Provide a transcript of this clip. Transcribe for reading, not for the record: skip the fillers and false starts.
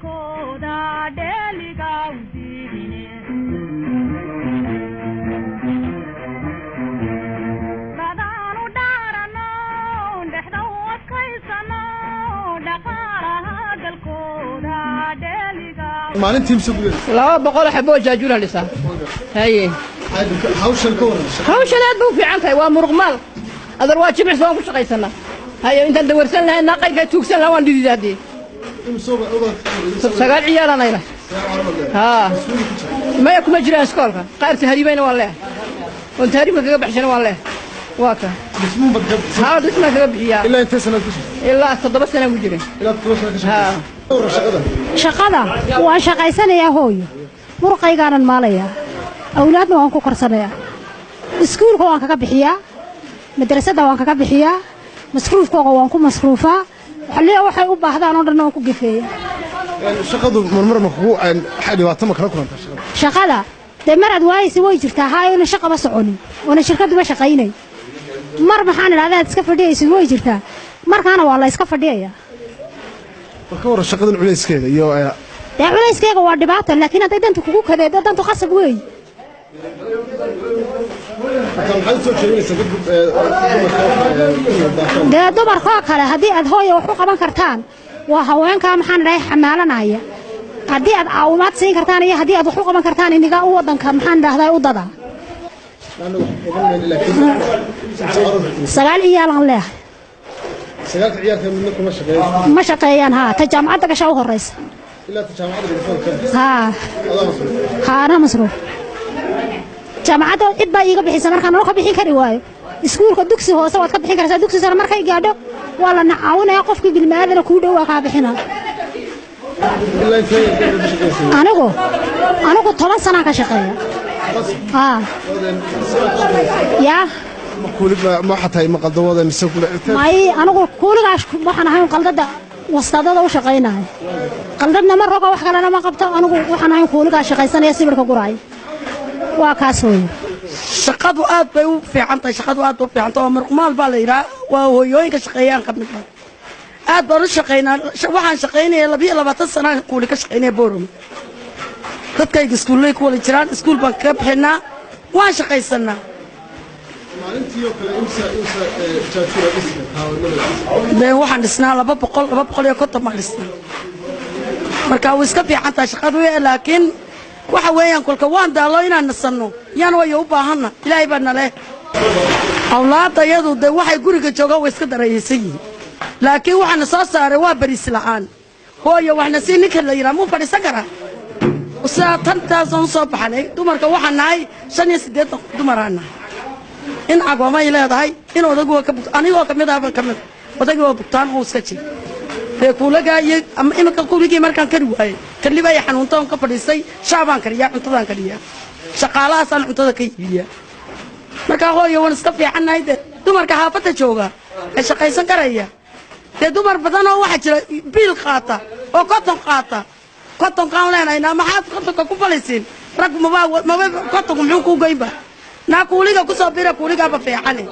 Dalkooda dheeliga u diidine. Dadaanu dhaarano, dhexda u adkaysano, dhaqaalaha dalkooda dheeliga. Maalintii mise gudaheeda? 200 xaboo jaajuura dhisaa, haye. Hawshan ka waran? Hawshan aad ba u fiican tahay, waa muruqmaal adar, waa jimicsi, waan ku shaqaysanaa. Haye, intaan dawarsan lahayn naa qayrkaa tuugsan lahaa, waan dhidida haddii. Sagaal ciyaalaan ayna haa, maya, kuma jiraan iskoolka. Qaar tahriibayna waan leehay, oon tahriibka kaga baxshana waan leehay, waa ka. Dhismuun baad ka Haa, dhismaan kaga bixiyaa. Ilaa intee sanaad ku jirtay? Ilaa 7 sanaan ku jiray. Ilaa 7 sano ka Haa. shaqeysa. Waran shaqada? Shaqada waan shaqaysanayaa hooyo, muruqaygaanan maalayaa, awlaadna waan ku korsanayaa, iskuulka waan kaga bixiyaa, madrasadda waan kaga bixiyaa, masruufkooga waan ku masruufaa, waxaliya waxay u baahdaan oo dhan waan ku gefeeya. Shaqadu marmar ma kugu waxay dhibaato ma kala kulantaa shaqada? Shaqada dee mar aad waayaysa way jirtaa, haa, oona shaqaba soconin, oona shirkaduba shaqaynay. Mar maxaan idhahdaa, aad iska fadhiyaysid way jirtaa, markaana waa la iska fadhiyayaa. Bal ka waran shaqadan culayskeeda iyo Dee culayskeyga waa dhibaato, laakiin hadday dantu kugu kadeedo, dantu qasab weey. Marka maxaad u soo jeedinaysaa dadka dumarka ku nool daafaha? Dee dumarkoo kale haddii aad hooya wax u qaban kartaan, waa haweenkaa maxaan idhahay xamaalanaya, haddii aad caawimaad siin kartaan iyo haddii aad wax u qaban kartaan iniga u waddanka maxaan idhahdaa u dada. Laanna wax qaban mayno, laakiin 9 ciyaalaan leehay. Sagaalka ciyaalka midna kuma shaqeeyo? Ma shaqeeyaan, haa, ta jaamacadda gashaa u horraysa. Ilaa ta jaamacadda dhigato ka Haa. Adaa masruuf? Haa, anaa masruuf. Jaamacadda cid baa iiga bixisa markaan noo ka bixin kari waayo. Iskuulka dugsi hoose waad ka bixin karaysaa, dugsi sare markay gaadho waa la nacaawinaya, qofkii bilmaadana kuu dhow waa kaa bixina. Ilaa intee ka shaqeysay? Anigu 10 sanaan ka shaqeeya, haa. Yaa. Ma kuuli ma waxaa tahay, ma qaldawada mise kule? May, anigu kuuligaas waxaan ahayn qaldada wastaadada u shaqaynaya, qaldadna ma rogo, wax kalena ma qabto. Anigu waxaan ahayn kuuligaas shaqaysanaya, sibirka guraaya, waa kaas hooyo. Shaqadu aad bay u fiican tahay, shaqadu aad bay u fiican tahay. Oo muruqmaal baa la yidhaha, waa hooyooyinka shaqeeyaan ka mid ah. Aad baan u shaqaynaa. Waxaan shaqaynaya 22 sanaan kuuli ka shaqaynaya Boorama. Dadkayga iskuullay ku wada jiraan, iskuul baan kaga bixinaa, waan shaqaysanaa. Maalintii oo kale imsa jaajuura dhisi kartaa oo inada? Dee waxaan dhisnaa 200, 250 baan dhisnaa. Marka way iska fiican tahay shaqadu, laakiin waxa weeyaan kolka waan daallo inaan nasanno yaan wayo u baahanna. Ilaahay baa nale awlaadda iyadu dee waxay guriga joogaan way iska darayaysan yihiin, laakiin waxaana soo saaray waa bariis la'aan. Hooyo waxna sii ninka la yidhaha muu fadhiisan karaa? Sidaa tantaasaan usoo baxnay. Dumarka waxaan nahay 85 dumaraan nahay. In agoomay leedahay, in odagu ka anigoo kamid ahba kamid odagii waa bugtaan oo iska jira. Dee kuulagaa iyo ama iminka kuuligii markaan kari waayey, kalliba ay xanuunta oon ka fadhiistay, shaabaan kariyaa, cuntadaan kariyaa, shaqaalahaasaan cuntada ka iibiyaa. Markaa hooyo waan iska fiicannahay. Dee dumarka xaafadda jooga ee shaqaysan karaya, dee dumar badan oo waxaa jira biil qaata oo 50 qaata. 50-kaan leenahay, maxaad 50-ka ku falaysiin? Rag maba maba 50-ku muxuu kuu goynba? Naa kuuliga ku soo bira, kuuligaaba fiicane.